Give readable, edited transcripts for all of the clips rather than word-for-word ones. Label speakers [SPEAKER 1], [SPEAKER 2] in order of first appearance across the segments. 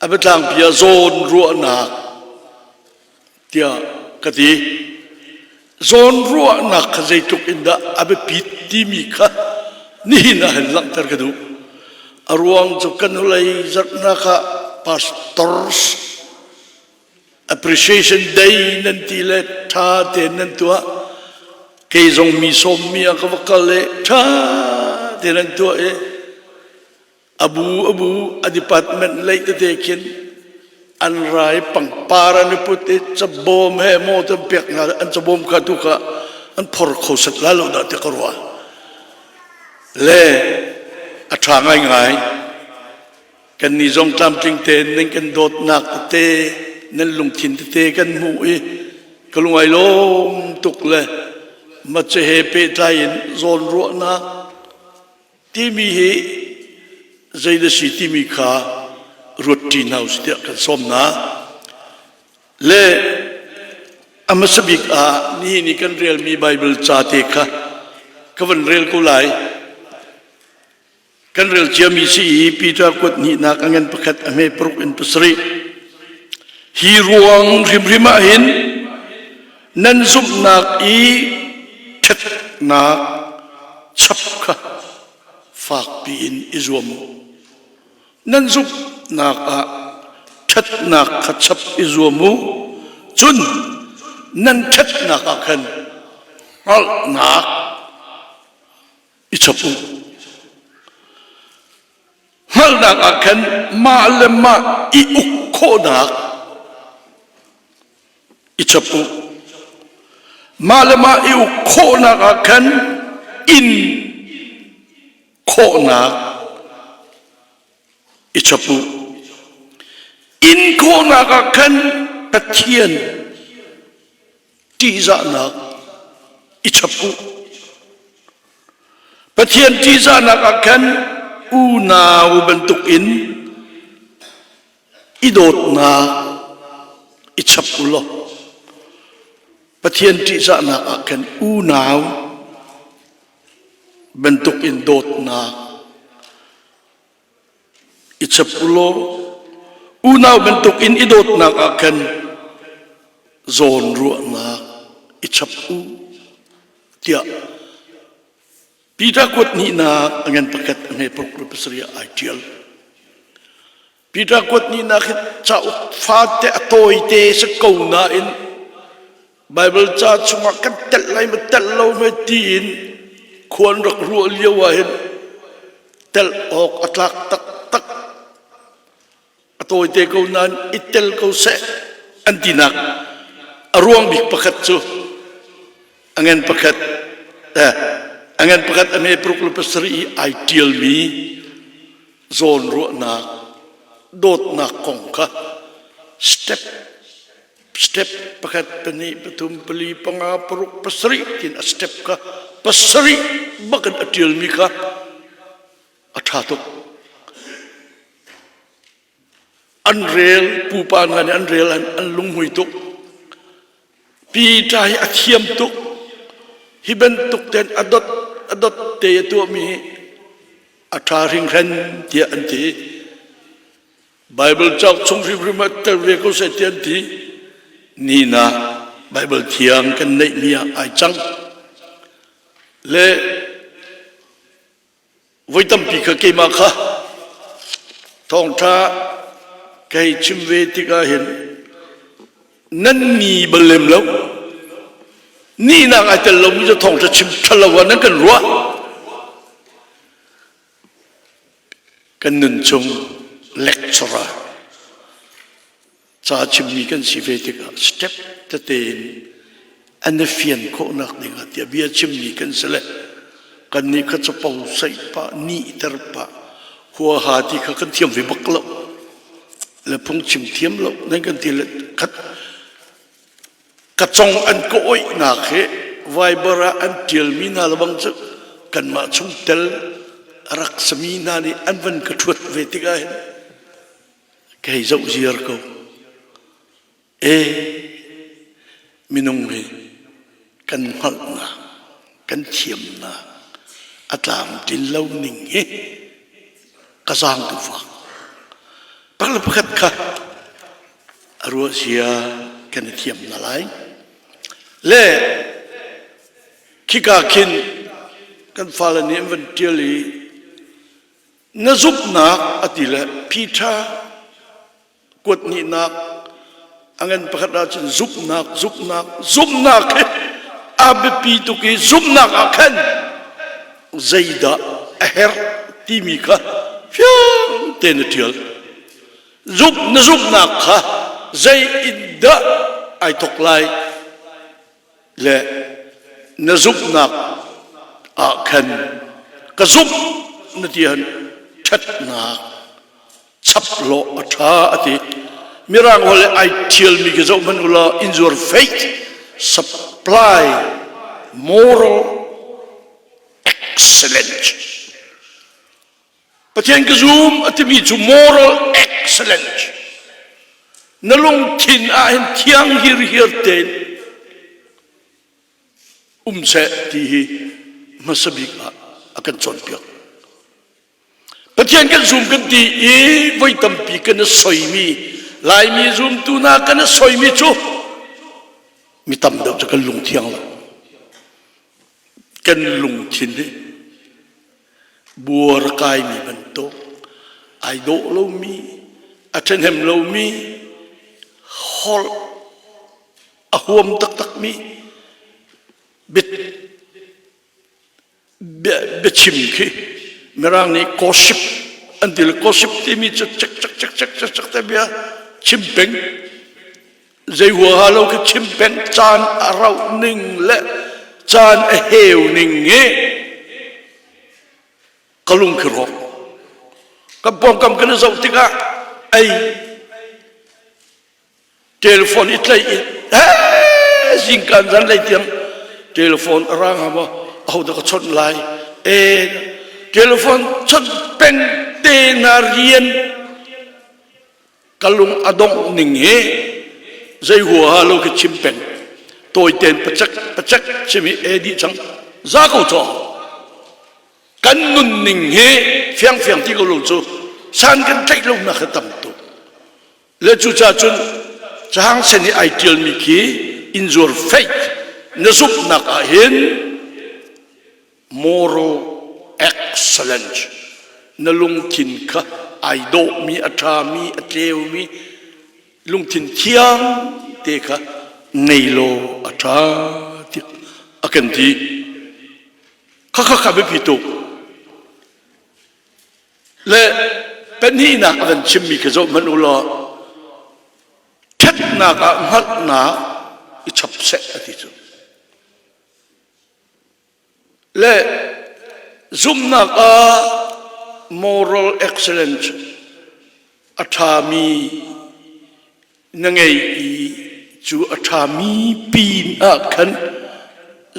[SPEAKER 1] A biatlangpi ah zawn ruahnak tiah ka ti. Zawn ruahnak kha zeitluk in dah a biapit timi kha nihin ah hin langhter ka duh. A ruang cu kan hnulei zarhnak ah pastors appreciation day nan ti le ṭha tein nan tuah. Kei zong mi sawmmi ah ka va kal i ṭha tein an tuah i abu abu a department lei tete khin an ra i pangpar an i put i cabawm he maw te pek hna an cabawm kha tu kha an phor kho set lai lo dah ti ka ruah le a ṭha ngaingai kan ni zong tlamtling tein nan kan dawtnak tete nan lungthin tete kan hmuh i ka lungai lawm tuk le mace he pehtlai in zawn ruahnak timi hi zei na si timi kha ruatṭi hna usih tiah kan sawm hna. Le a hmasa bik ah nihin i kan relmi Baibal ca te kha ka van rel ko lai. Kan rel ciami si i Peter kuat hnihnak a ngan pakhat a hme paruk in pasarih. Hi ruang hrimhrim ah hin nan zumhnak i ṭhatnak chap kha fakpi in i zuam u. Nan zumhnak ah ṭhatnak kha chap i zuam u. Cun nan ṭhatnak ah khan hngalhnak i chap u. Hngalhnak ah khan mah le mah i uk khawhnak i chap u. Mah le mah i uk khawhnak ah khan in khawhnak i chap u. In khawhnak ah khan Pathian ṭihzahnak i chap u. Pathian ṭihzahnak ah khan unau bantukin i dawtnak i chap u law Pathian ṭihzahnak ah khan unau bantukin dawtnak i chap u law unau bantukin i dawtnak ah khan zawnruahnak i chap u tiah Peter kuat hnihnak a ngan pakhat a hme paruk le pasarih ah ai ṭial. Peter kuat hnihnak hi cauk fate a tawite si ko nain Baibal ca chungah kan telh lai ma telh lo ma tiin khua an rak ruah lio ah hin telh awk a tlak taktak. A tawite ko nain i tel ko seh an tinak a ruang bik pakhat cu a ngan pakhat eh, a ngan pakhat a hme paruk le pasarih i ai ṭialmi zawnruahnak dawtnak kong kha step step pakhat pahnih pathum pali panga paruk pasarih tin a step kha pasarih bakin a ṭialmi kha a ṭha tuk. An rel pupa hna nih an rel an lunghmui tuk. Peter hi a thiam tuk. Hi bantuk ten a dot a dot te a tuahmi hi a ṭha hringhran tiah an ti. Bible cauk chung hrimhrim ah tel ve ko seh tiah an ti. Ni na Bible thiang kan neihmi ah ai cang. Le Voi tampi kha keimah kha thawngṭha ka hei chim ve tikah hin nan ni bal lem lo. Nihnak ai tel lomi cu thawngṭha chim ṭha lo ah nan kan ruah. Kan nun chung lecturer Ca chimmi kan si ve tikah step tete in an i fian khawhnak dingah tiah bia chimmi kan si le kannih kha capo saih pah nihter pah huaha ti kha kan thiam ve bak lo le phungchim thiam lo nan kan ti le khat ka cong an ka oihnak hi Viber ah an ṭialmi hna lebang cu kanmah chungtel a rak sami hna nih an van ka ṭhuat ve tikah hin Ka hei zoh ziar ko. E, minung hi kan hngalhnak, kan thiamnak a tlamtlin lo ning hi ka zaang tu fak. Pakhat le pakhat kha a ruah zia kan i thiam hna lai. Le khika khin kan fale nih an van ṭial i na zumhnak a ti le Peter kuat hnihnak a ngan pakhat ahcun zumhnak zumhnak zumhnak hi a biapi tuk i zumhnak ah khan zeidah a herh timi kha fiang tein a ṭial. Zumh na zumhnak kha zei in dah ai thawk lai le na zumhnak ah khan ka zumh na ti han ṭhatnak chap law a ṭha a ti. Mirang holh ai ṭhialmi khi zoh hmanh u law in your faith supply moral excellence. Pathian ka zum a timi cu moral excellence. Na lungthin ah hin thiang hirhiar tein um seh ti hi hmasa bik ah a kan cawnpiak. Pathian kan zum kan ti i voi tampi kan i soimi Laimi zumtu hna kan i soimi cu mi tam deuh cu kan lungthiang lo. Kan lungthin hi buar a kaimi bantuk ai dawh lomi a ṭhahnem lomi holh a huam taktakmi biachim khi mirang nih gossip an ti le gossip timi cu cek cek cek cek cek cek te bia chim peng zei huaha lo khi chim peng caan a rauh ning le caan a heu ning hi ka lung khi rawk kan pawngkam kan i zoh tikah ei telephone i tlaih i zingkan zan lei tiang telephone a rang hama ahodah ka chawnh lai e telephone chawnh peng te na rian ka lung a dongh ning hi zei huaha lo khi chim peng tawi ten pacak pacak chim hi e dih cang za ko caw kan nun ning hi fiang fiang ti ko lo cu san kan tlaih lo nak hi tam tuk Le cucaah cun cahang sen i ai ṭialmi khi in your faith na zumhnak ah hin moral excellence na lungthin kha ai dawhmi a ṭhami a tleumi lungthin thiang te kha ngei law a ṭha tiah a kan ti. Khakha kha biapi tuk. Le pahnihnak a kan chimmi khi zoh hmanh u law ṭhatnak ah hngalhnak i chap seh a ti cu. Le zumhnak ah moral excellence a ṭhami na ngei i cu a ṭhami pin ah khan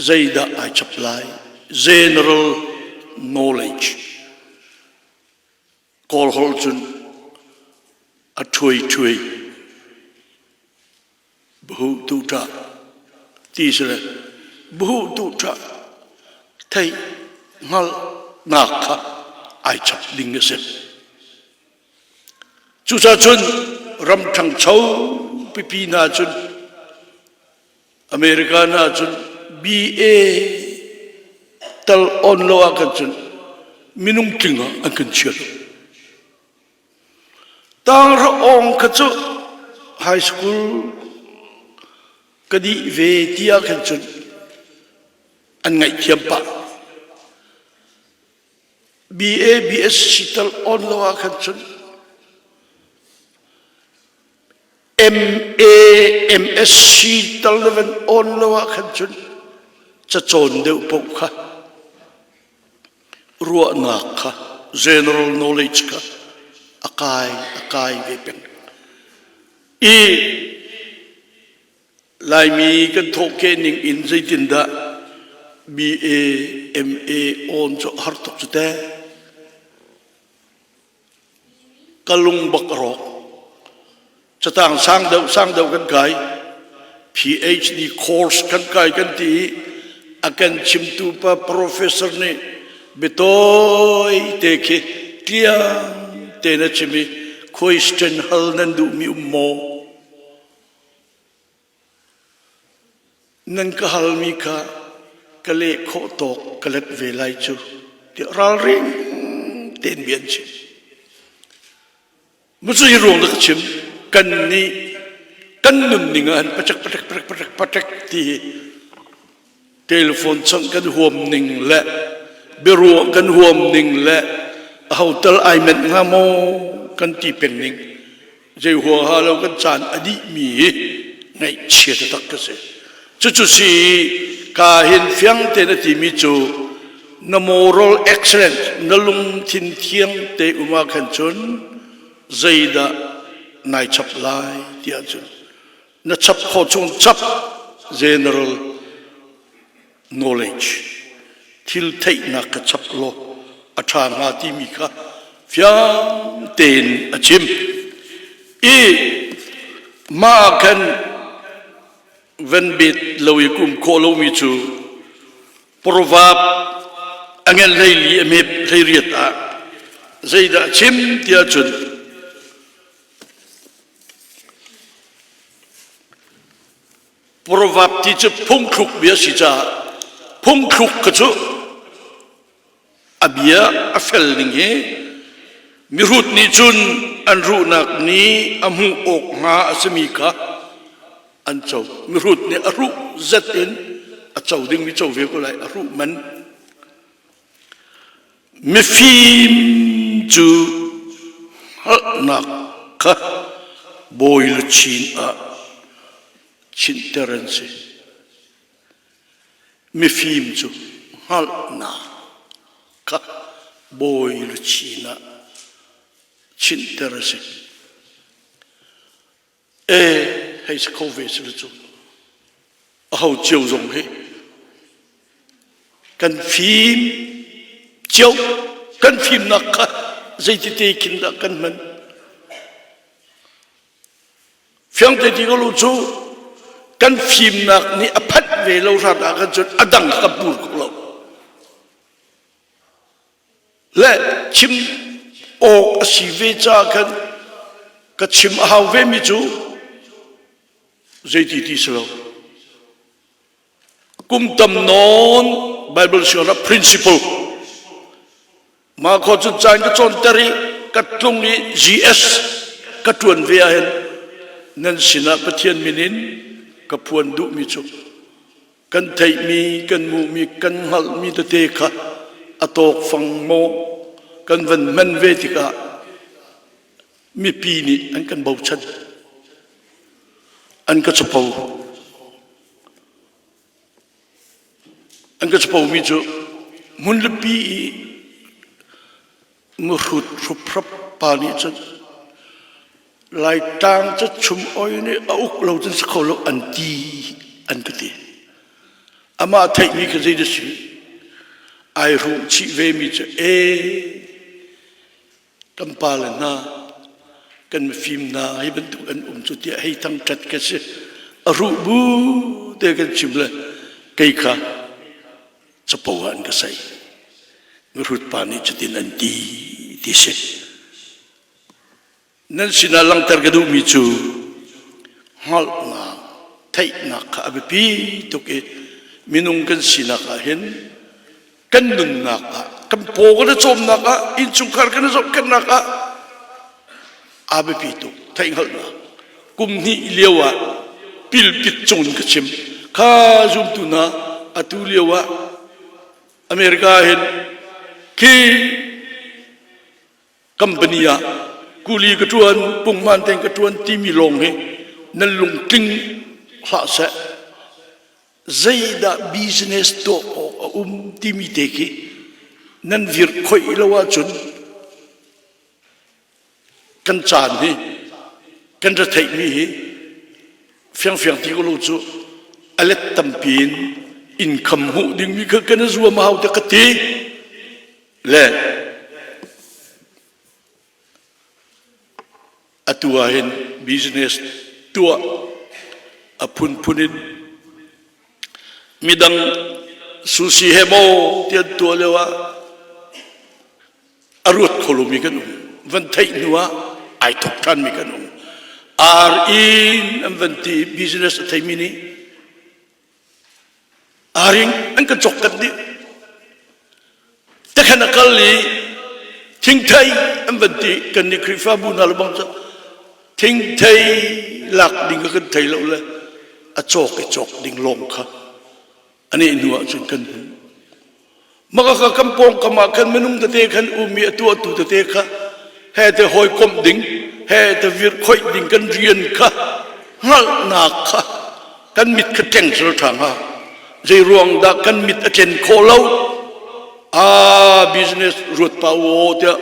[SPEAKER 1] zeidah ai chap lai? General knowledge. Kawl holh cun a ṭhuai ṭhuai buhu tu ṭah ti si le buhu tu ṭah theih hngalhnak kha ai chap ding a si. Cucaah cun ram ṭhangcho pipi hna cun America hna cun BA tal on lo ah kan cun minung tling ah an kan chia lo. Tanghra awng kha cu high school ka dih ve ti ah khan cun an ngaihthiam pah. BA BSc tal on lo ah khan cun MA MSc tal na van on lo ah khan cun cacawn deuh paoh kha ruahnak kha general knowledge kha a kai a kai ve peng i Laimi kan thawhkeh ning in zeitindah BA, MA awn cu a har tuk cu teh. Ka lung bak a rawk. Catang sang deuh sang deuh kan kai. PhD course kan kai kan ti i a kan chimtu pa professor nih biatawi te khi tliang tein a chim i. Question hal nan duhmi um maw? Nan ka halmi kha ka leh khawh tawk ka let ve lai cu tiah ralring tein bia an chim. Mucu hi ruang dah ka chim kan nih kan nunning ah hin paṭek paṭek paṭek paṭek paṭek ti hi telephone chawnh kan huam ning le biaruah kan huam ning le aho tal ai menh hnga maw kan ti peng ning zei huaha lo kan caan a dih mi hi ngaihchia taktak ka si. Cucu si ka hin fiang tein a timi cu na moral excellence na lungthin thiang te um ah khan cun zeidah nai chap lai tiah cun na chap khawh chung chap general knowledge thil theihnak ka chap law a ṭha hnga timi kha fiang tein a chim i mah ah khan van bet lo i kum khawh lomi cu proverb a ngen hleili a mep hleiriat ah zeidah chim tiah cun Proverb ti cu phungthluk bia si caah phungthluk kha cu a bia a fel ning hi mihrut nih cun an ruhnak nih a hmuh awk hnga a simi kha an co. Mihrut nih a hruh zet in a co dingmi co ve ko lai a hruh man. Mifim cu hngalhnak kha bawi luchin ah chinhter an si. Mifim cu hngalhnak kha bawi luchin ah chinhter a si. E hei si kho ve si cu aho cio zong hi kan fim cio kan fimnak kha zeitite khin dah kan hman fiang te ti ko lu cu kan fimnak nih a phanh ve lo hrat ah kan cun a dang kan pur ko lo Le chim awk a si ve caah khan ka chim a hau vemi cu zeiti ti si lo. Kum tam nawn Bible sianginn ah principle mah khawh cun caan ka cawnter i ka tlung i GS ka ṭuan ve ahhin nan sinah Pathian min in ka phuan duhmi cu Kan theihmi, kan hmuhmi, kan hngalhmi tete kha a tawkfang maw kan van hman ve tikah mipi nih an kan bochan. An ka capo. An ka capomi cu hmunlipi i Muhrut hruphrap pa nih cun Laitlang cu chum oi nih a uk lo cun si kho lo an ti an ka ti. Amah theihmi kha zei dah si? Ai hruh chih vemi cu ee kan pa le hna kan mifim hna hi bantuk an um cu tiah hei thangṭhat ka si. A hruh bu te kan chim le kei kha capo ah an ka saih. Mihrut pa nih cutin an ti ti si. Nan sinah langhter ka duhmi cu hngalhnak, theihnak kha a biapi tuk i minung kan sinak ah hin kan nunnak ah, kan paw kan i cawmnak ah, innchungkhar kan i zohkhenhnak ah a biapi tuk theihhngalhnak. Kum hnih lio ah pilpit cung in ka chim. Kha zumtu hna atu lio ah America hin khi company ah kuli ka ṭuan pungman tein ka ṭuan timi lawng hi nan lungtling hlah seh zeidah business tuah awk a um timi te khi nan virh khoih lo ahcun Kan caan hi kan retheihmi hi fiangfiang ti ko lo cu a let tampi in income hmuh dingmi kha kan i zuam a hau tiah ka ti le atu ah hin business tuah a phunphun in midang sushi he maw tian tuah lio ah a ruat kho lomi kan um. Van theih hnu ah. Ai thok ṭhanmi kan um. Ar in an van ti business a theimi nih aring an kan cawk kat dih. Takhan a kal i thingthei an van ti kan nih Khrihfabu hna le bang cu thingthei lak ding kha kan thei lo le a cawk i cawk ding lawng kha ani hnu ah cun kan hmu. Maka ka kan pawngkam ah khan minung tete khan ummi a tuahtu tete kha he te hawikomh ding he te virhkhoih ding kan rian kha hngalhnak kha kan mit kha tleng sal ṭha hnga. Zei ruang dah kan mit a tlen khawh lo? Ah, business ruat pa u tiah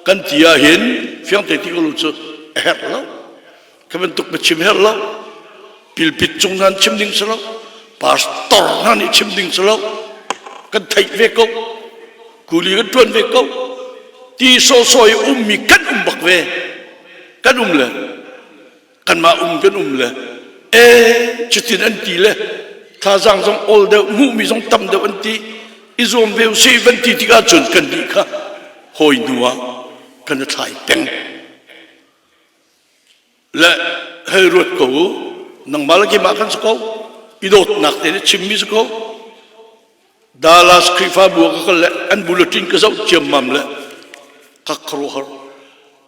[SPEAKER 1] kan ti ah hin fiang te ti ko lu cu a herh lo. Ka bantuk ma chim herh lo. Pilpit cung nan chim ding si lo. Pastor hna nih chim ding si lo. Kan theih ve ko. Kuli kan ṭuan ve ko. Ti sawhsawh i ummi kan um bak ve. Kan um le kanmah um kan um le ee cutin an ti le thazaang zong awl deuh hmuhmi zong tam deuh an ti i zuam ve usih van ti tikah cun kan nih kha hawi hnu ah kan i thlai peng le hei ruat ko u nangmah le keimah kan si ko i dawtnak te nih chimmi si ko Dallas Khrihfabu ah ka kal le an bulletin ka zoh ciammam le ka khuaruahhar.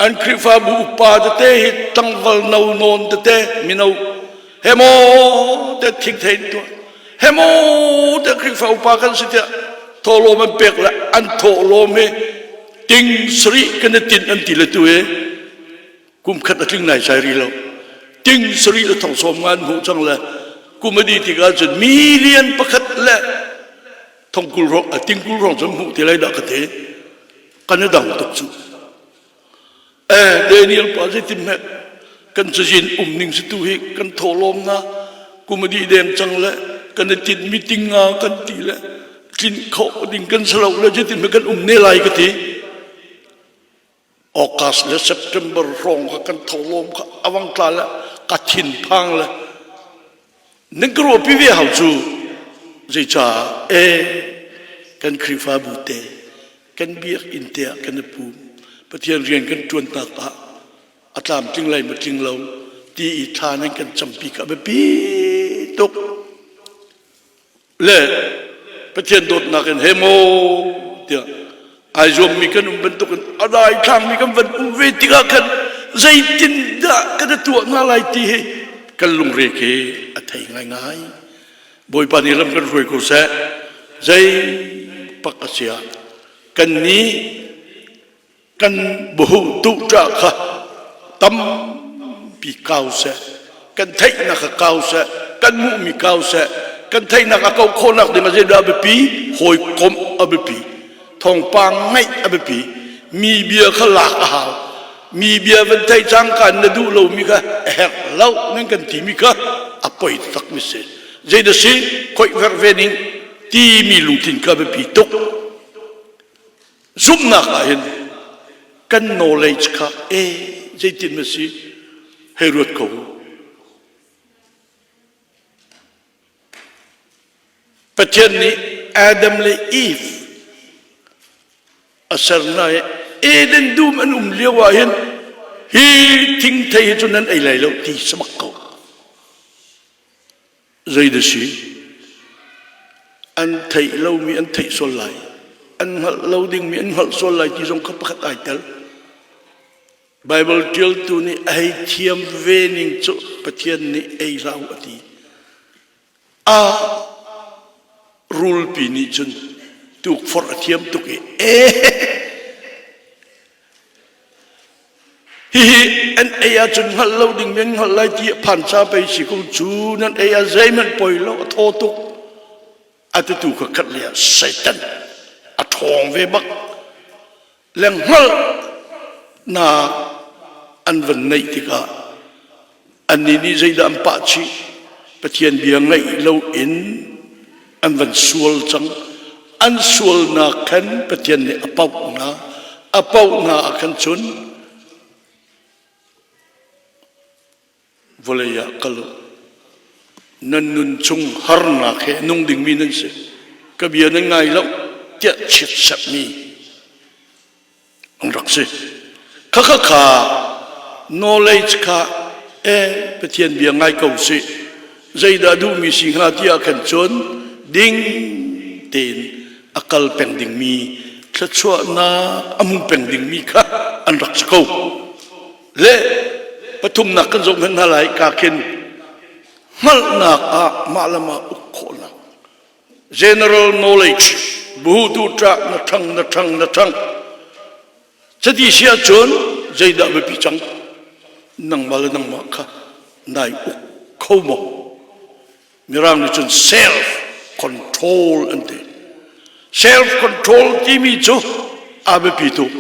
[SPEAKER 1] An Khrihfabu upa tete hi tlangval no nawn tete mino he maw te thingthei in tuah he maw te Khrihfa upa kan si tiah thawhlawm an pek le an thawhlawm hi ting sarih kan i tinh an ti le tu hi kum khat a tling nai sai rih lo ting sarih le thong sawm nga an hmuh cang le kum a dih tikah cun million pakhat le thong kul rong a ting kul rong cun hmuh ti lai dah ka ti kan i dang tuk cu eh Daniel pa zeitin hme kan cazin um ning si tu hi kan thawhlawm na kum a dih deng cang le kan i tinh meeting nga kan ti le tlin khawh ding kan si lo le zeitin hme kan um ne lai ka ti August le September hrawng kha kan tholawm kha awang tla le ka thinphang le nan ka ruahpi ve hau cu zeicah e kan Khrihfabu te kan biakinn te ah kan i pum Pathian rian kan ṭuan tak ah a tlamtling lai ma tling lo ti i thla nan kan campi kha a biapi tuk le Pathian dawtnak in he maw tiah ai zuammi kan um bantukin a daithlangmi kan van um ve tikah khan zeitindah kan i tuah hna lai ti hi kan lungre khi a thei ngaingai. Bawipa nih lam kan hruai ko seh. Zei pak a si ah kan nih kan buhu tuhṭah kha tampi kau seh kan theihnak kha kau seh kan hmuhmi kau seh kan theihnak a kauh khawhnak ding ah zeidah a biapi hawikomh a biapi thawngpang ngaih a biapi mi bia kha lak a hau mi bia van theih cangka na duh lomi kha a herh lo nan kan timi kha a poi takmi si zeidah si khoih verh ve ning timi lungthin kha biapi tuk Zumhnak ah hin kan knowledge kha e zeitin na si hei ruat ko u. Pathian nih Adam le Eve a ser hna i Eden dum an um lio ah hin hi thingthei hi cu nan ei lai lo ti samak ko. Zei dah si? An theih lomi an theih sual lai. An hngalh lo dingmi an hngalh sual lai ti zong kha pakhat ai tel. Baibal ṭialtu nih a hei thiam ve ning cu Pathian nih ei hlah u a ti. A rulpi nih cun tukforh a thiam tuk i ee Hihi an ei ahcun hngalh lo ding nan hngalh lai ti a phan ca pei si ko cu nan ei ah zeihmanh poi lo a thaw tuk a titu kha khat lei ah Satan a ṭhawng ve bak le hngalhnak an van neih tikah annih nih zeidah an pah chih Pathian bia ngaih loin an van sual cang an sualnak khan Pathian nih a pauh hna a pauh hna ah khan cun vawlei ah kal u nan nun chung harnak he nung dingmi nan si ka bia nan ngai lo tiah chiatserhmi an rak si. Khakha kha. Knowledge kha e Pathian bia ngai ko sih. Zeidah duhmi si hnga ti ah khan cun ding tein a kal peng dingmi thluachuahnak a hmu peng dingmi kha an rak si ko. Le pathumnak kan zoh hna lai ka khin hngalhnak ah mah le mah uk khawhnak general knowledge buhu ṭah na ṭhang na ṭhang na ṭhang Cuti si ahcun zeidah biapi cang? Nangmah le nangmah kha nai uk kho maw? Mirang nih cun self control an ti. Self control timi cu a biapi tuk.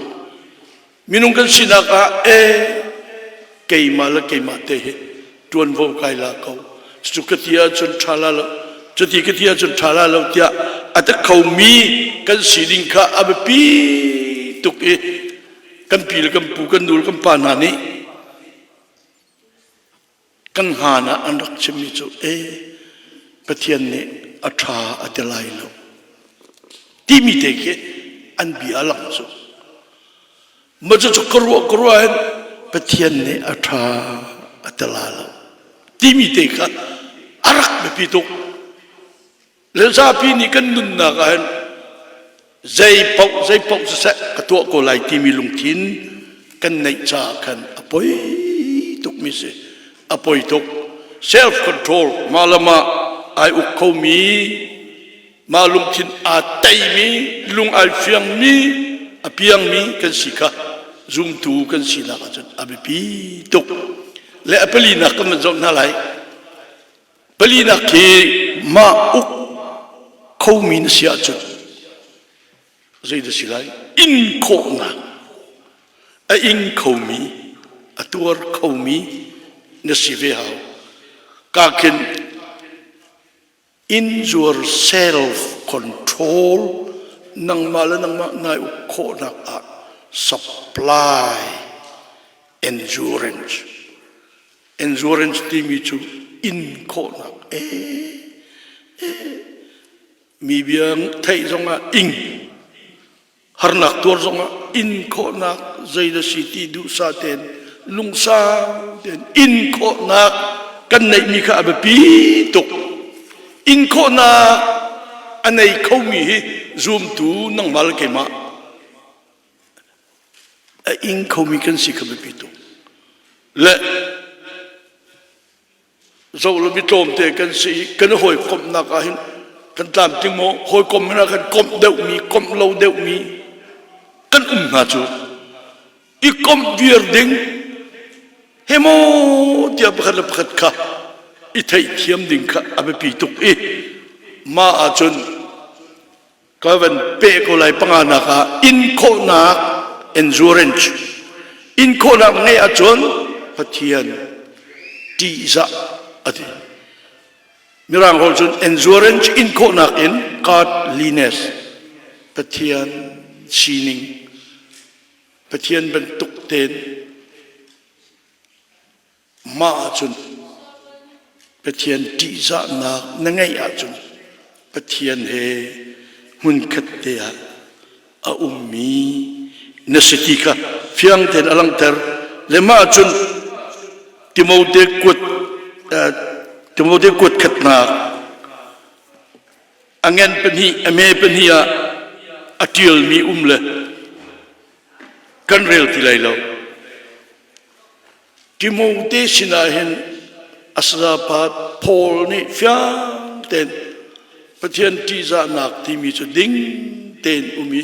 [SPEAKER 1] Minung kan sinak ah e keimah le keimah te hi ṭuanvo kai la ko. Cu ka ti ahcun ṭha la lo. Cuti ka ti ahcun ṭha la lo tiah a ti khomi kan sining kha a biapi tuk i kan pi le kan pu kan nu le kan pa hna nih kan hngan ah an rak chimmi cu e Pathian nih a ṭha a ti lai lo timi te khi an bia lang cu. Mah cucu ka ruah ka ruah hin Pathian nih a ṭha a ti la lo timi te kha a rak biapi tuk. Le zapi nih kan nunnak ah hin zei paoh zei paoh siseh ka tuah ko lai timi lungthin kan neih caah khan a poi tukmi si. A poi tuk. Self control mah le mah ai uk khomi Mah lungthin aa teimi, lung ai fiangmi, a piangmi kan si kha zumtu kan sinak ahcun a biapi tuk. Le a palinak kan van zoh hna lai. Palinak hi mah uk khomi na si ahcun zeidah si lai? In khawhnak. A ing khomi, a tuar khomi na si ve hau. Ka khin In your self control nangmah le nangmah nai uk khawhnak ah supply endurance. Endurance timi cu in khawhnak e, e mi bia theih zongah ing Harnak tuar zongah in khawhnak zei na si ti duhsah tein lungsau tein in khawhnak kan neihmi kha a biapi tuk. In khawhnak a nei khomi hi zumtu nangmah le keimah a ing khomi kan si kha biapi tuk. Le Zo lo mi tlawmte kan si i kan i hawikomhnak ah hin kan tlamtling maw hawikom hin ah kan komh deuhmi komh lo deuhmi kan um hna cu i komh viar ding he maw tiah pakhat le pakhat kha i theihthiam ding kha a biapi tuk i mah ahcun Ka van peh ko lai panganak ah in khawhnak endurance in khawhnak ngeih ahcun Pathian ṭihzah a ti. Mirang holh cun endurance in khawhnak in godliness Pathian sining Pathian bantuk tein Mah ahcun Pathian ṭihzahnak na ngeih ahcun Pathian he hmunkhat te ah a ummi na si ti kha fiang tein a langhter. Le mah ahcun Timote kuat Timote kuat khatnak a ngen pahnih a me pahnih ah a ṭialmi um le kan rel ti lai lo. Timote sinah hin a sayapa Paul nih fiang tein Pathian ṭihzahnak timi cu ding tein um i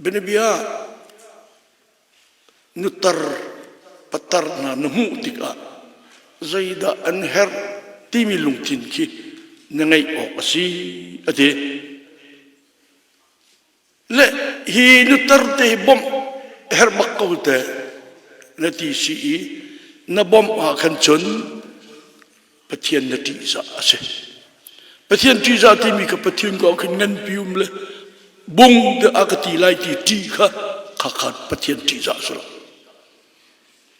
[SPEAKER 1] bianabia nutar patar hna na hmuh tikah zeidah an herh timi lungthin khi na ngeih awk a si a ti. Le hi nutar te hi bawmh herh bak ko te na ti si i na bawmh ah khan cun Pathian na ṭihzah a si. Pathian ṭihzah timi kha Pathian ko khin nganpi um le bung te a ka ti lai ti ṭih kha kha kha Pathian ṭihzah a si lo.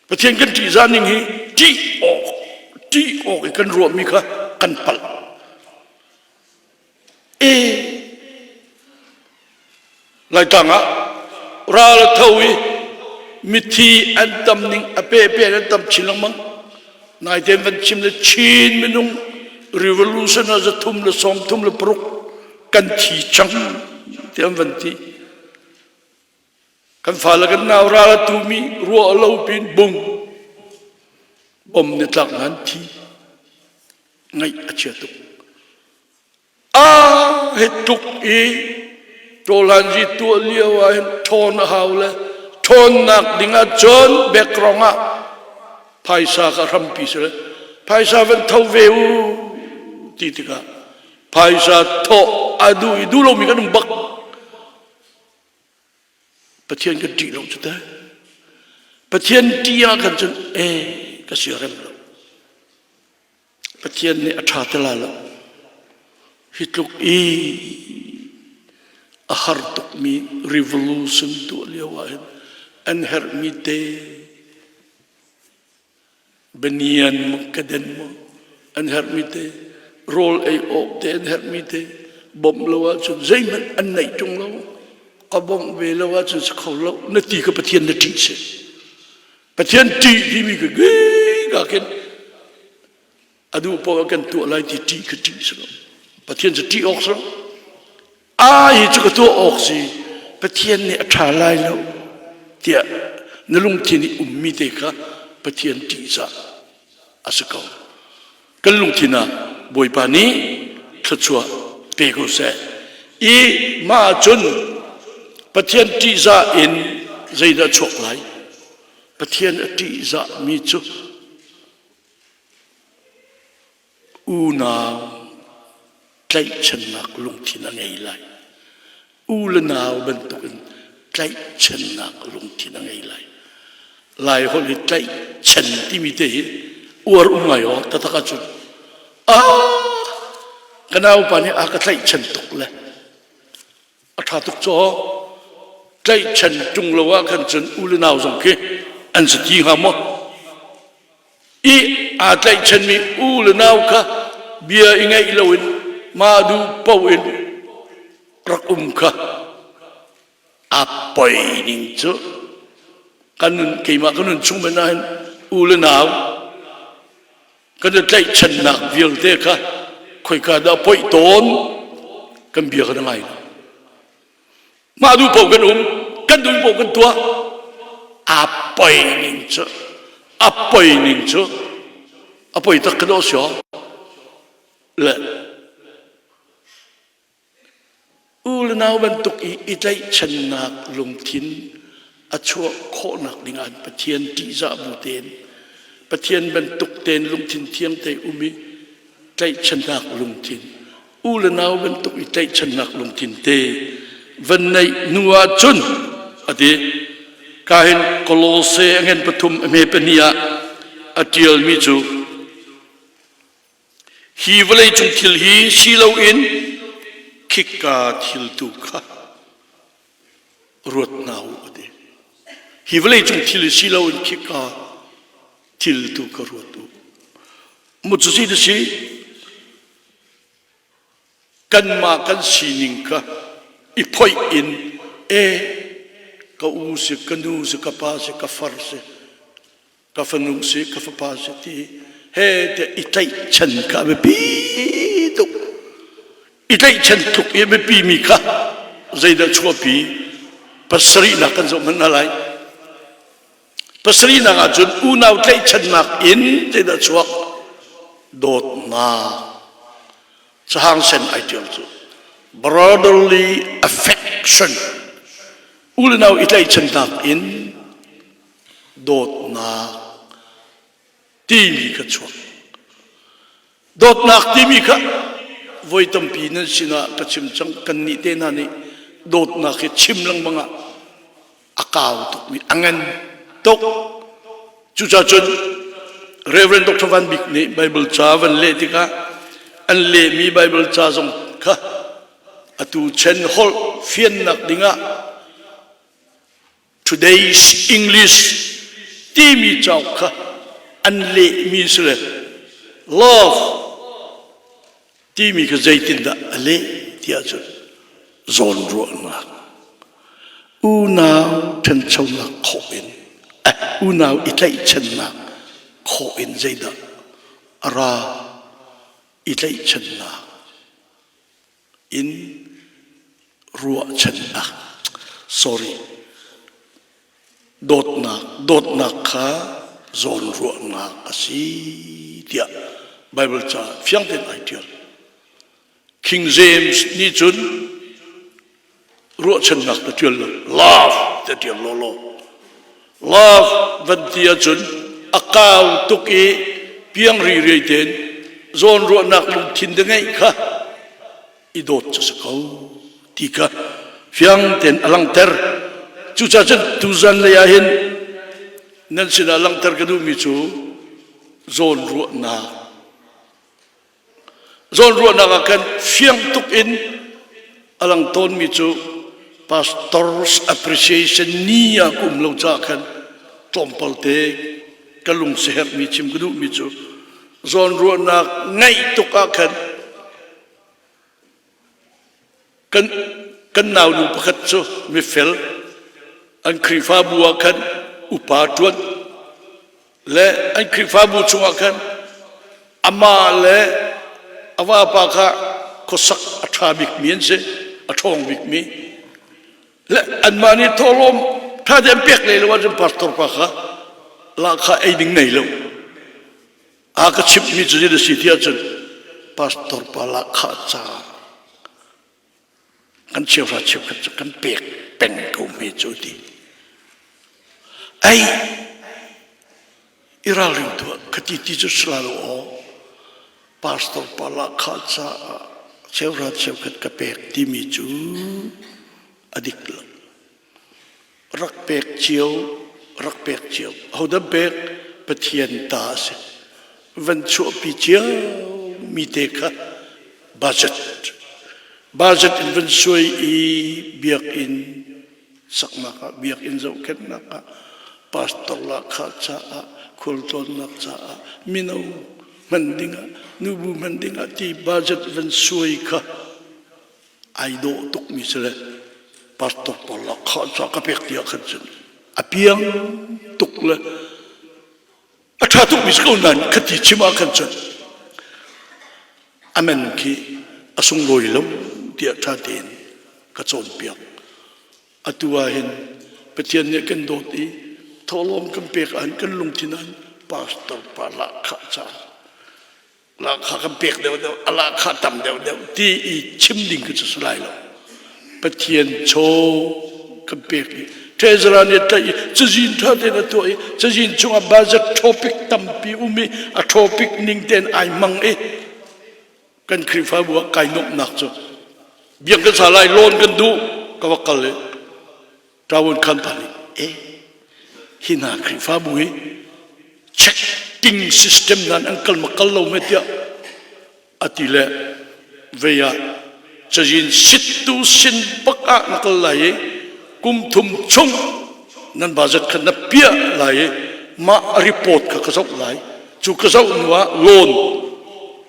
[SPEAKER 1] Pathian kan ṭihzah ning hi ṭih awk ṭih awk i kan ruahmi kha kan palh. E Laitlang ah ral a tho i. Mithi an tam ning a pe pe an tam chin lengmang. Naitein van chim le Chin minung revolution ah 330 le kan thi cang ti an van ti. Kan fale kan nau ral a tumi ruah lo pin bung bom ni tlak ngan thi ngaih a chia tuk. A hi tuk i ṭawlhanzi tuah lio ah hin ṭhawn a hau le ṭhawnnak ding ah cun background ah phaisa kha hrampi si le phaisa van tho ve u ti tikah phaisa thawh a duh i duh lomi kan um bak. Pathian kan ṭih lo cu teh. Pathian ṭih ah khan cun e ka siarem lo. Pathian nih a ṭha te lai lo. Hi tluk i a har tukmi revolution tuah lio ah hin an herhmi te banian maw kaden maw an herhmi te rawl ei awk te an herhmi te bawmh lo ahcun zeihmanh an neih ṭung lo ka bawmh ve lo ahcun si kho lo na ti ka Pathian na ṭih si. Pathian ṭih timi ka ka khin a duh paoh kan tuah lai ti ṭih ka ṭih si lo. Pathian cu ṭih awk si lo. A hi cu ka tuah awk si. Pathian nih a ṭha lai lo tiah na lungthin i ummi te kha Pathian ṭihzah a si ko. Kan lungthin ah Bawipa nih thluachuah pe ko seh. I mah cun Pathian ṭihzah in zeidah chuak lai? Pathian a ṭihzahmi cu unau tlaihchannak lungthin a ngei lai. U le nau bantukin tlaihchannak lungthin a ngei lai. Lai holh i tlaihchan timi te hi uar um ngai aw taktak ahcun ah ka naupa nih a ka tlaihchan tuk le a ṭha tuk caw tlaihchan ṭung lo ah khan cun u le nau zong khi an si ti hnga maw i aa tlaihchanmi u le nau kha bia i ngaih loin mah duh paoh in rak um kha a poi ning cu kan nun keimah ka nun chung men ahhin u le nau kan i tlaihchannak vialte kha khoika dah poih tawn kan bia kan ngai lo mah duh paoh kan um kan duh paoh kan tuah a poi ning cu a poi ning cu a poi tak ka dawh si le U le nau bantuk i i tlaihchannak lungthin a chuah khawhnak dingah Pathian ṭihzah bu tein Pathian bantuk tein lungthin thiang te um i tlaihchannak lungthin u le nau bantuk i tlaihchannak lungthin te van neih hnu ahcun a ti kahin Kolose a ngen pathum a hme pahnih ah a ṭialmi cu Hi vawleicung thil hi si loin khikka thil tu kha ruat hna u a ti. Hi vawleicung thil hi si loin khikka thil tu kha ruat u. Mu cu si si kanmah kan sining kha i phoih in e ka u si ka nu si ka pa si ka far si ka fanu si ka fapa si ti he te i tlaihchan kha a biapi tuk i tlaihchan tluk i a biapi mi kha zeidah chuahpi pasarihnak kan zoh hmanh hna lai pasarihnak ahcun unau tlaihchannak in zeidah chuak dawtnak cahang sen ai tial cu brotherly affection unau i tlaihchannak in dawtnak timi kha chuak. Dawtnak timi kha voi tampi nan sinah ka chim cang kannih te hna nih dawtnak hi chim lengmang ah a kau tukmi a ngan tuk. Cucaah cun Reverend Dr. Van Bik nih Bible ca van leh tikah an lehmi Bible ca zong kha atu chen holh fiannak dingah Today's English timi cauk kha an lehmi si le love timi kha zeitindah a leh ti ahcun zawnruahnak unau ṭhanchonak khawh in. Unau i tlaihchannak khawh in zeidah a ra? I tlaihchannak in ruahchannak sorry dawtnak dawtnak kha zawnruahnak a si tiah Bible ca fiang tein ai ṭial. King James nih cun ruahchannak na ṭial lo love ti ṭial law law love van ti ahcun a kau tuk i piang ririai tein zawnruahnak lungthin na ngeih kha i dawt cu si ko ti kha fiang tein a langhter. Cucaah cun tuzan lei ah hin nan sinah langhter ka duhmi cu zawnruahnak zawnruahnak ah khan fiang tuk in a lang tawnmi cu pastors appreciation ni ah ka um lo caah khan tlawmpal te ka lung siaherhmi chim ka duhmi cu zawnruahnak ngeih tuk ah khan Kan, kan naunu pakhat cu mifel an Khrihfabu ah khan upa ṭuan le an Khrihfabu chungah khan amah le a vapa kha khuasak a ṭha bikmi an si, a ṭhawng bikmi. Le anmah nih thawhlawm ṭha tein pek lei lo ahcun pastor pa kha lahkhah ei ding nei lo. A ka chimhmi cu zeidah a si ti ahcun pastor pa lahkhah caah kan cheuhra cheukhat cu kan pek peng ko hme cu ti. Ei, i ralring tuah khati ti cu sila lo aw. Pastor pa lahkhah caah cheuhra cheukhat ka pek timi cu a dik lo. Rak pek cio rak pek cio ahodah pek Pathian ta a si van chuahpi cio mi te kha budget budget in van suai i biakinn saknak ah biakinn zohkhenhnak ah pastor lahkhah caah khualtlawnnak caah mino hman dingah nubu hman dingah ti budget van suai kha ai dawh tukmi si le pastor pawl lahkhah ca ka pek ti ah khan cun a piang tuk le a ṭha tukmi si ko nain khati chim ah khan cun amen khi a sunglawi lo tiah ṭha tein ka cawnpiak. Atu ah hin Pathian nih kan dawt i thawhlawm kan pek ahhin kan lungthin ah pastor pa lahkhah ca lahkhah kan pek deuhdeuh a lahkhah tam deuhdeuh ti i chim ding khi cu si lai lo Pathian chaw kan pek i treasurer nih tlaih i cazin ṭha tein a tuah i cazin chungah budget topic tampi um i a topic ning tein ai hmang i kan Khrihfabu ah kai nuamhnak cu biak kan sa lai loan kan duh ka va kal i Ṭawun khan pa nih e hi hna Khrihfabu hi checking system nan an kal ma kal lo me tiah a ti le vei ah cazin sittu sin bak ah na kal lai i kum thum chung nan budget kha na piah lai i mah report kha ka zoh lai cu ka zoh hnu ah loan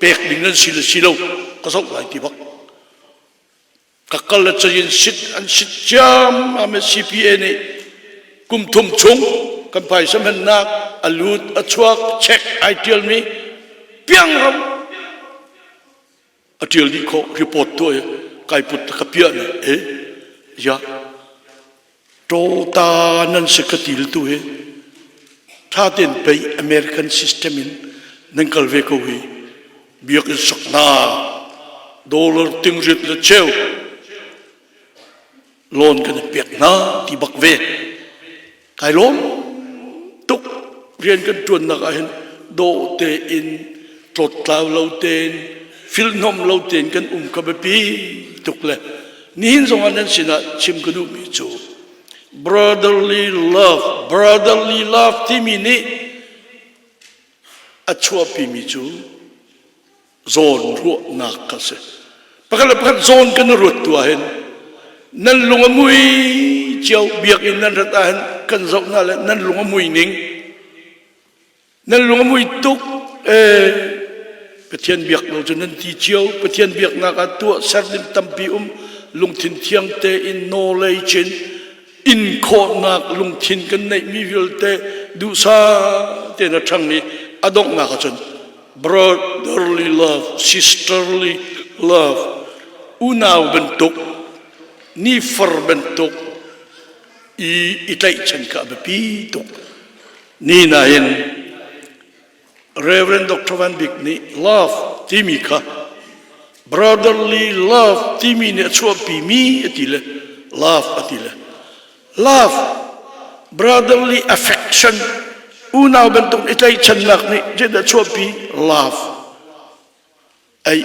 [SPEAKER 1] pek ding nan si le si lo ka zoh lai ti bak Ka kal le cazin sit an sit ciammam i CPA nih kum thum chung kan phaisa hmannak a lut a chuak check ai ṭialmi piangram a ṭial dih khawh report tuah i kai put ka piah nih e ya Tawta nan si ka til tu hi ṭha tein pei American system in nan kal ve ko hi biakinn sak hna dollar tingriat le cheu loan kan i pek hna ti bak ve kai lawm tuk rian kan ṭuannak ah hin dawh tein tlawttlau lo tein filhhnawm lo tein kan um kha biapi tuk le nihin zongah nan sinah chim ka duhmi cu brotherly love brotherly love timi nih a chuahpimi cu zawn ruahnak kha si. Pakhat le pakhat zawn kan i ruat tu ahhin nan lung a mui cio biakinn nan rat ahhin kan zoh hna le nan lung a mui ning nan lung a mui tuk ee Pathian biak lo cu nan ti cio Pathian biaknak ah tuah ser ding tampi um lungthin thiang tein knowledge in in khawhnak lungthin kan neihmi vialte. Duhsah tein a ṭhang i a donghnak ahcun brotherly love, sisterly love, unau bantuk, nifar bantuk i i tlaihchan kha a biapi tuk. Ni nain Reverend Dr. Van Bik nih love timi kha brotherly love timi nih a chuahpimi a ti le love a ti le love brotherly affection unau bantuk i tlaihchannak nih zeidah chuahpi love ei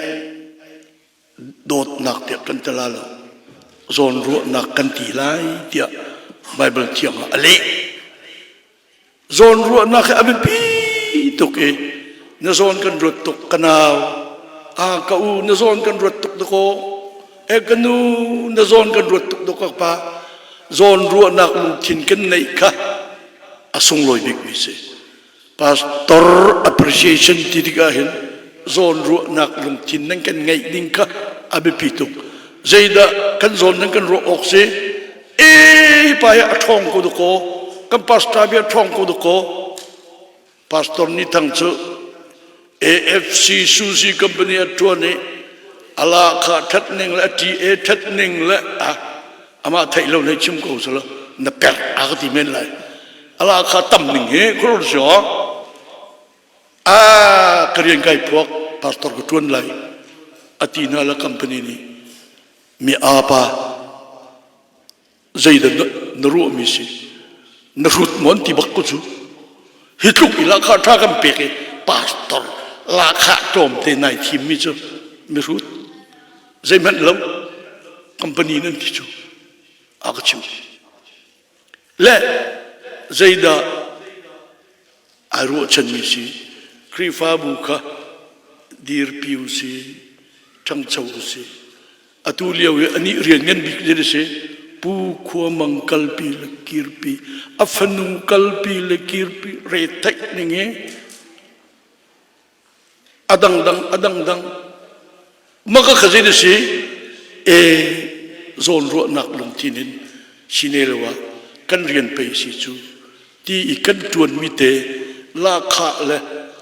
[SPEAKER 1] dawtnak tiah kan ti la lo zawnruahnak kan ti lai tiah Bible thiang ah a leh zawnruahnak hi a biapi tuk i na zawn kan ruat tuk ka nau a ka u na zawn kan ruat tuk dakaw e ka nu na zawn kan ruat tuk dakaw pa zawnruahnak lungthin kan neih kha a sunglawi bikmi si Pastor appreciation ti tikah hin zawnruahnak lungthin nan kan ngeih ding kha a biapi tuk. Zeidah kan zawn nan kan ruah awk si? E pa hi a ṭhawng ko dakaw. Kan pastor bia a ṭhawng ko dakaw. Pastor Ni Thang cu AFC Suzy Company a ṭuan i ala kha ṭhat ning le a TA ṭhat ning le amah theih lo nei chim ko selaw na per a ka ti men lai ala kha tam ning hi khurur si a ka rian kai phuak pastor ka ṭuan lai a ti hna la company nih mi apa zeidah na ruahmi si na hrut mawn ti bak ko cu hi tluk i lahkhah ṭha kan pek i pastor lahkhah tlawmte nai thimmi cu mihrut zeihmanh lo company nan ti cu a ka chim le zeidah ai ruahchanmi si Khrihfabu kha dirpi u si ṭhangcho u si atu lio i anih rian ngan bik zet a si pu khua mang kalpi le kirpi a fanu kalpi le kirpi re theih ning i a dangdang a dangdang maka kha zei na si e zawnruahnak lungthin in sine lo ah kan rian pei si cu ti i kan ṭuanmi te lahkhah le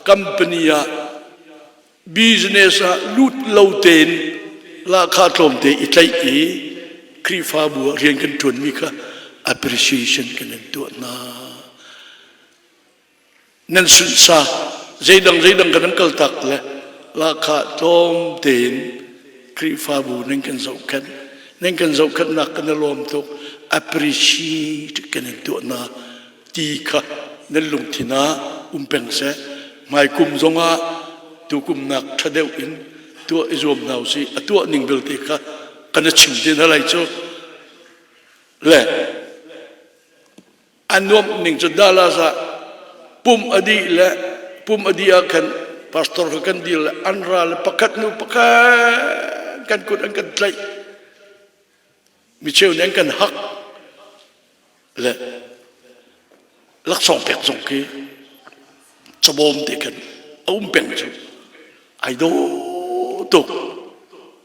[SPEAKER 1] company ah business ah lut lo tein lahkhah tlawmte i tlaih i Khrihfabu ah rian kan ṭuanmi kha appreciation kan in tuah hna. Nan sunhsa zeidang zeidang kan kaltak le lahkhah tlawm tein Khrihfabu nan kan zohkhenh nan kan zohkhenhnak kan i lawm tuk appreciate kan in tuah hna ti kha nan lungthin ah um peng seh hmaikum zongah tukum nak ṭha deuh in tuah i zuam hna usih a tuah ning belte kha kan i chim te hna lai cu le a nuamh ning cu Dallas ah pum a dih le pum a dih ah khan pastor kha kan dir le an ra le pakhat hnu pakhat kan kut an kan tlaih micheu nih an kan hak le laksawng pek zong khi cabawm te khan a um peng cu ai dawh tuk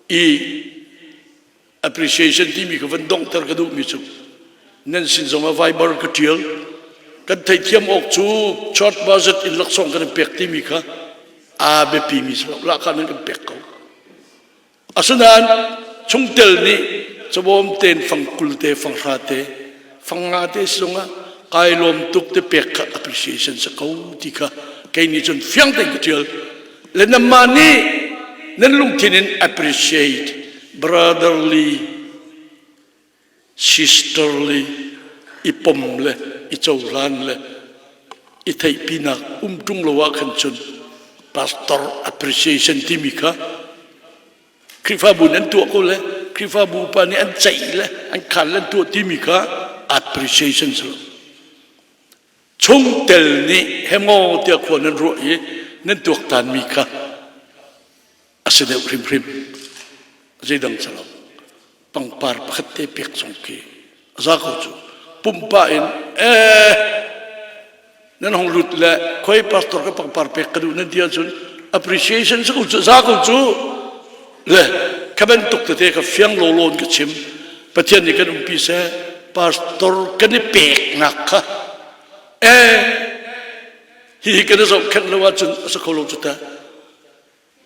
[SPEAKER 1] i appreciation timi ka van donghter ka duhmi cu nan sin zong ah Viber ka ṭial kan theihthiam awk cu church budget in laksawng kan in pek timi kha aa biapimi si lo lahkhah nan kan pek ko Asinain chungtel nih cabawm tein fangkul te fanghra te fangnga te zongah kai lawm tuk te pek kha appreciation si ko ti kha kei nih cun fiang tein ka ṭial le nanmah nih nan lungthin in appreciate brotherly sisterly i pom le i cohlan le i theihpinak um ṭung lo ah khan cun pastor appreciation timi kha Khrihfabu nih an tuah ko le Khrihfabu upa nih an ceih le an khan le an tuah timi kha appreciation si lo. Chungtel nih hemaw tiah khua nan ruah i nan tuaktanmi kha a si deuh hrimhrim. Zeidang si lo. Pangpar pakhat te pek zong khi a za ko cu. Pumpa in eh nan hong lut le khoi pastor ka pangpar pek ka duh nan ti ahcun appreciation si ko cu za ko cu le kha bantuk tete ka fiang lawlaw in ka chim Pathian nih kan umpi seh pastor kan i peknak kha eh. Hihi kan i zohkhenh lo ahcun a si kho lo cu ta.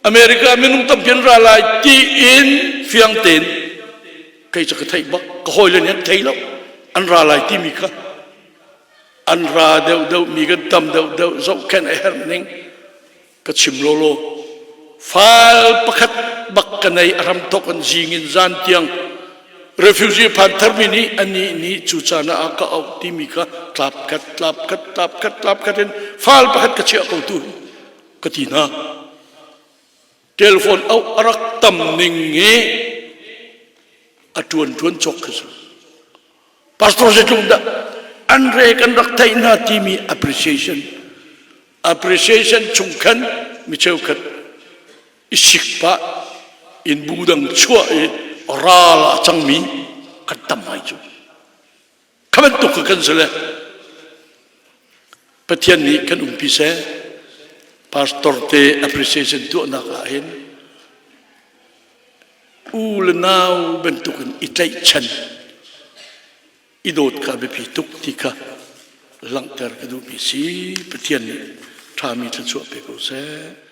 [SPEAKER 1] America minung tampi an ra lai tiin fiang tein kei cu ka theih bak ka hawile nih an thei lo an ra lai timi kha an ra deuh deuh mi kan tam deuh deuh zohkhenh a herh ning ka chim lawlaw fal pakhat bak ka nei a ram thok an zing in zan tiang refugee phan tharmi nih anih nih cu caan ah ka auh timi kha tlap khat tlap khat tlap khat tlap khat in fal pakhat ka chiah ko tu ka ti hna. Telephone auh a rak tam ning hi a ṭuan ṭuan cawk khi si. Pastor zeitluk dah an re kan rak theih hna timi appreciation appreciation chung khan mi cheukhat i sik pah in bu dang chuah i ral ah cangmi kan tam ngai cu. Kha bantuk kha kan si le Pathian nih kan umpi seh. Pastor te appreciation tuahnak ah hin u le nau bantukin i tlaihchan i dawt kha biapi tuk ti kha langhter ka duhmi si. Pathian nih ṭhami thluachuah pe ko seh.